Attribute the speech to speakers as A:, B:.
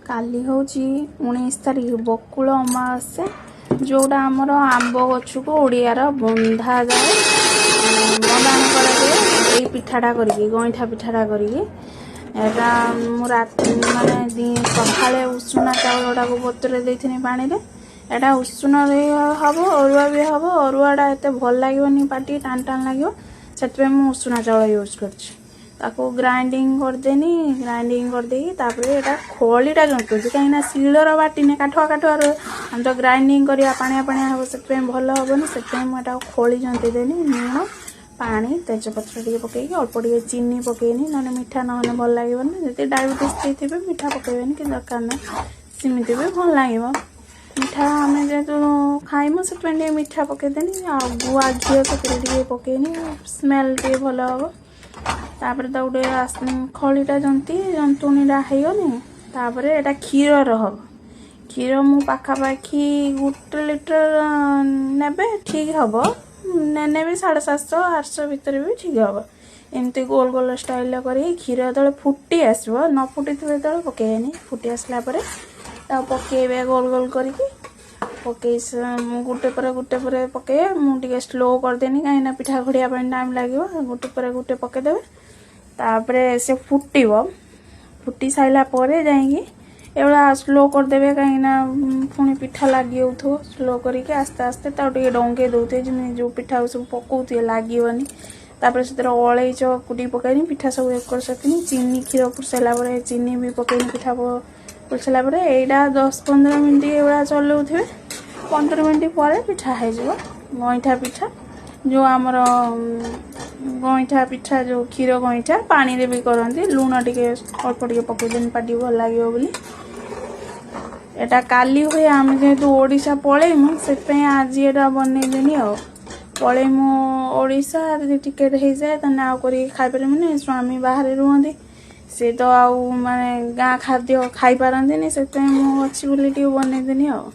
A: କାଲି ହେଉଛି 19 ତାରିଖ, ବକୁଳ ଅମାବାସ୍ୟା, ଯେଉଁଟା ଆମର ଆମ୍ବ ଗଛକୁ ଓଡ଼ିଆର ବନ୍ଧାଯାଏ, ବନ୍ଦାଣ କରାଯାଏ ଏଇ ପିଠାଟା କରିକି, ଗଇଁଠା ପିଠାଟା କରିକି। ଏଇଟା ମୁଁ ରାତି ମାନେ ସକାଳେ ଉଷୁନା ଚାଉଳଟାକୁ ବତୁରେଇ ଦେଇଥିନି ପାଣିରେ। ଏଇଟା ଉଷୁନା ବି ହବ, ଅରୁଆ ବି ହବ। ଅରୁଆଟା ଏତେ ଭଲ ଲାଗିବନି, ପାଟି ଟାଣ ଟାଣ ଲାଗିବ। ସେଥିପାଇଁ ମୁଁ ଉଷୁନା ଚାଉଳ ୟୁଜ୍ କରିଛି। ତାକୁ ଗ୍ରାଇଣ୍ଡିଙ୍ଗ କରିଦେନି। ଗ୍ରାଇଣ୍ଡିଙ୍ଗ କରିଦେଇକି ତାପରେ ଏଇଟା ଖଳିଟା ଜନ୍ତୁଛି, କାହିଁକିନା ଶିଳର ବାଟିନେ କାଠୁଆ କାଠୁଆ ରୁହେ। ଆମେ ତ ଗ୍ରାଇଣ୍ଡିଙ୍ଗ କରିବା, ପାଣିଆ ପାଣିଆ ହେବ, ସେଥିପାଇଁ ଭଲ ହେବନି। ସେଥିପାଇଁ ମୁଁ ଏଟାକୁ ଖଳି ଜନ୍ତି ଦେନି। ଲୁଣ, ପାଣି, ତେଜପତ୍ର ଟିକେ ପକେଇକି, ଅଳ୍ପ ଟିକେ ଚିନି ପକେଇନି, ନହେଲେ ମିଠା ନହେଲେ ଭଲ ଲାଗିବନି। ଯଦି ଡାଇବେଟିସ୍ ଦେଇଥିବେ, ମିଠା ପକେଇବେନି କି ଦରକାର ନାହିଁ, ସେମିତି ବି ଭଲ ଲାଗିବ। ମିଠା ଆମେ ଯେହେତୁ ଖାଇମୁ, ସେଥିପାଇଁ ଟିକେ ମିଠା ପକେଇଦେନି। ଆଉ ଗୁଆ ଘିଅ ସେଥିରେ ଟିକେ ପକେଇନି, ସ୍ମେଲ୍ ଟିକେ ଭଲ ହେବ। ତାପରେ ତାକୁ ଟିକେ ଖଳିଟା ଜନ୍ତି, ଜନ୍ତୁଣିଟା ହେଇଗନି। ତାପରେ ଏଇଟା କ୍ଷୀରର ହବ। କ୍ଷୀର ମୁଁ ପାଖାପାଖି 1 ଲିଟର ନେବେ ଠିକ୍ ହବ, ନେନେ ବି 750, 800 ଭିତରେ ବି ଠିକ୍ ହବ। ଏମିତି ଗୋଲ ଗୋଲ ଷ୍ଟାଇଲର କରିକି କ୍ଷୀର ଯେତେବେଳେ ଫୁଟି ଆସିବ, ନ ଫୁଟିଥିବ ଯେତେବେଳେ ପକେଇବେନି। ଫୁଟି ଆସିଲା ପରେ ତାକୁ ପକେଇବେ, ଗୋଲ ଗୋଲ କରିକି ପକେଇ ଗୋଟେ ପରେ ଗୋଟେ ପରେ ପକେଇବେ। ମୁଁ ଟିକେ ସ୍ଲୋ କରିଦେନି, କାହିଁକିନା ପିଠା ଘୋଡ଼ିବା ପାଇଁ ଟାଇମ୍ ଲାଗିବ। ଗୋଟେ ପରେ ଗୋଟେ ପକେଇଦେବେ। ତାପରେ ସେ ଫୁଟିବ। ଫୁଟି ସାରିଲା ପରେ ଯାଇକି ଏଭଳିଆ ସ୍ଲୋ କରିଦେବେ, କାହିଁକିନା ପୁଣି ପିଠା ଲାଗି ଯାଉଥିବ। ସ୍ଲୋ କରିକି ଆସ୍ତେ ଆସ୍ତେ ତାକୁ ଟିକେ ଡଙ୍ଗେଇ ଦେଉଥିବେ, ଯେମିତି ଯେଉଁ ପିଠା ସବୁ ପକଉଥିବେ ଲାଗିବନି। ତାପରେ ସେଥିରେ ଅଳେଇଚ କୁଟିକି ପକେଇନି, ପିଠା ସବୁ ଏକର ସେକିନି। ଚିନି, କ୍ଷୀର ଫୁଟି ସାରିଲା ପରେ ଚିନି ବି ପକେଇନି। ପିଠା ଫୁଟି ସାରିଲା ପରେ ଏଇଟା 10-15 ମିନିଟ୍ ଏଇଭଳିଆ ଚଲାଉଥିବେ। 15 ମିନିଟ୍ ପରେ ପିଠା ହେଇଯିବ। ଗଇଁଠା ପିଠା ଯେଉଁ ଆମର ଗଇଁଠା ପିଠା, ଯେଉଁ କ୍ଷୀର ଗଇଁଠା ପାଣିରେ ବି କରନ୍ତି। ଲୁଣ ଟିକେ ଅଳ୍ପ ଟିକେ ପକେଇଦେନି, ପାଟି ଭଲ ଲାଗିବ ବୋଲି। ଏଇଟା କାଲି ହୁଏ। ଆମେ ଯେହେତୁ ଓଡ଼ିଶା ପଳେଇମୁ, ସେଥିପାଇଁ ଆଜି ଏଇଟା ବନେଇଦେନି। ଆଉ ପଳେଇମୁ ଓଡ଼ିଶା, ଯଦି ଟିକେଟ୍ ହେଇଯାଏ ତାହେଲେ ଆଉ କରିକି ଖାଇପାରିବୁନି। ସ୍ୱାମୀ ବାହାରେ ରୁହନ୍ତି, ସେ ତ ଆଉ ମାନେ ଗାଁ ଖାଦ୍ୟ ଖାଇପାରନ୍ତିନି। ସେଥିପାଇଁ ମୁଁ ଅଛି ବୋଲି ଟିକେ ବନେଇଦେନି ଆଉ।